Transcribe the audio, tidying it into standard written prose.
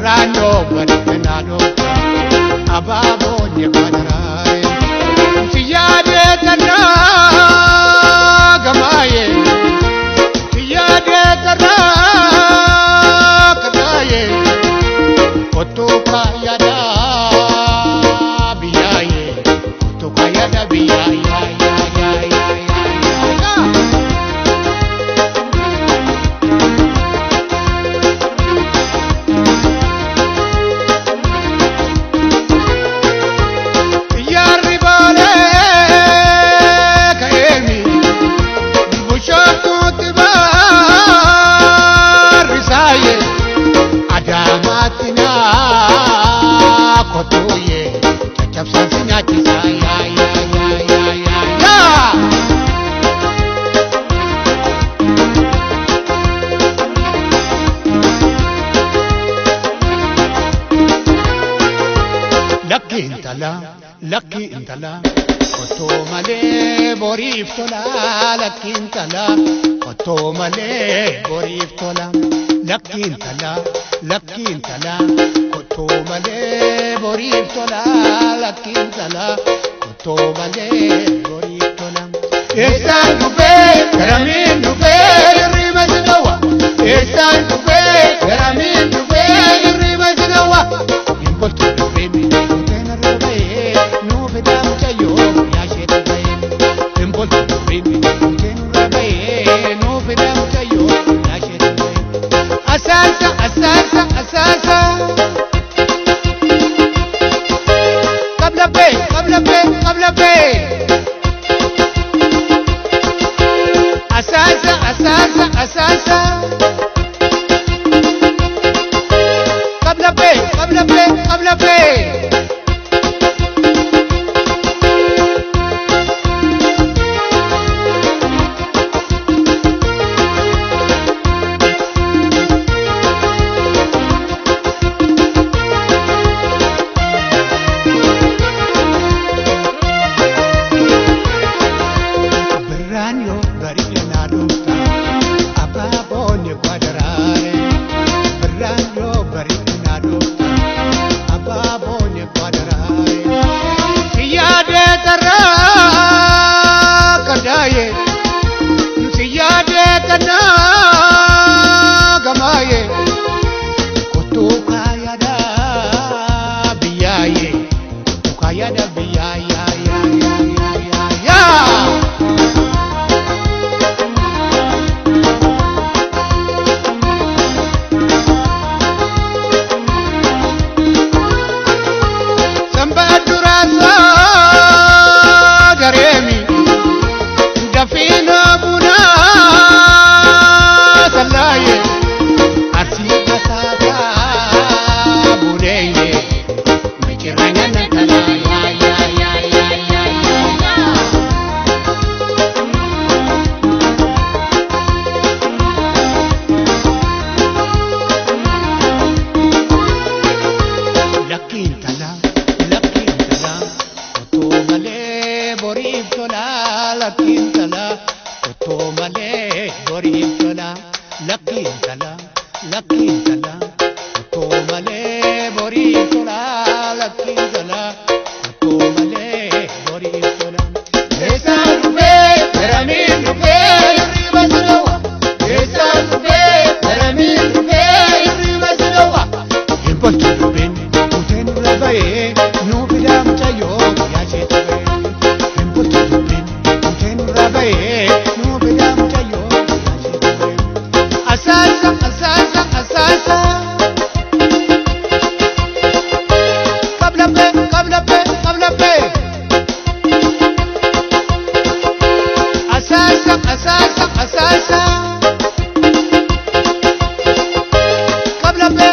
Birraan yoo bari'e naa dhoofta abaaboon eeggaraare. Si yaadee tarraa gamaayee si yaadee tarraa kataayee kottu kaayadaa biyyaayee kottu kaayadaa biyyaa yaa yaa yaa yaa yaa yaa. Yaarri baalee ka'eemi bushooftuutti baarrisaaye Adaamaatti naa kottuuye caccabsaan si nyaachisaa yaa yaa yaa yaa yaa yaa. Lakki intala, lakki intala, kotoo malee boriif tola. Lakki intala, kotoo malee boriif tola. Lakki intala, lakki intala, kotoo malee boriif tola. Lakki intala, kotoo malee boriif tola. Eessaan dhufee garamiin dhufee hirriba si dhowwa. Eessaan dhufee garamiin dhufee hirriba si dhowwa. Hin boltu dhufee kuteen irra ba'ee nuu fidaa mucayyoo yaashee dhufee. Hin boltu dhufee kuteen irra ba'ee nuu fidaa mucayyoo yaashee dhufee. Asaasa asaasa asaasa. Qabla bee qabla bee qabla bee. Asaasa asaasa asaasa. Qabla bee qabla bee qabla bee. Birraan yoo bari'e naa dhufta abaaboon eeggaraare. Birraan yoo bari'e naa dhufta abaaboon eeggaraare. Si yaadee tarraa kandaaye si yaadee tannaa gamaaye kottu kaayadaa biyyaaye kottu kaayadaa biyyaa yaa yaa yaa yaa yaa yaa. Samba duraasaa gareemi dafina bunaa sallaaye arsii kasaataa buneeye micirranya nantalaa yaa yaa yaa yaa yaa yaa yaa. Lakki intala, lakki intala, otoo malee boriif tola. Lakki intala, otoo malee boriif tola. Lakki intala, lakki intala, otoo malee boriif tola. Lakki intala, otoo malee boriif tola. Eessaan dhufee garamiin dhufee hirriba si dhowwa. Eessaan dhufee garamiin dhufee hirriba si dhowwa. Hin boltu dubbiin kuteen irra ba'ee nuu fidaa mucayyoo yaashee dhufee. Hin boltu dubbiin kuteen irra ba'ee nuu fidaa mucayyoo yaashee dhufee. Asaasa asaasa asaasa. Qabla bee qabla bee qabla bee. Asaasa asaasa asaasa. Qabla bee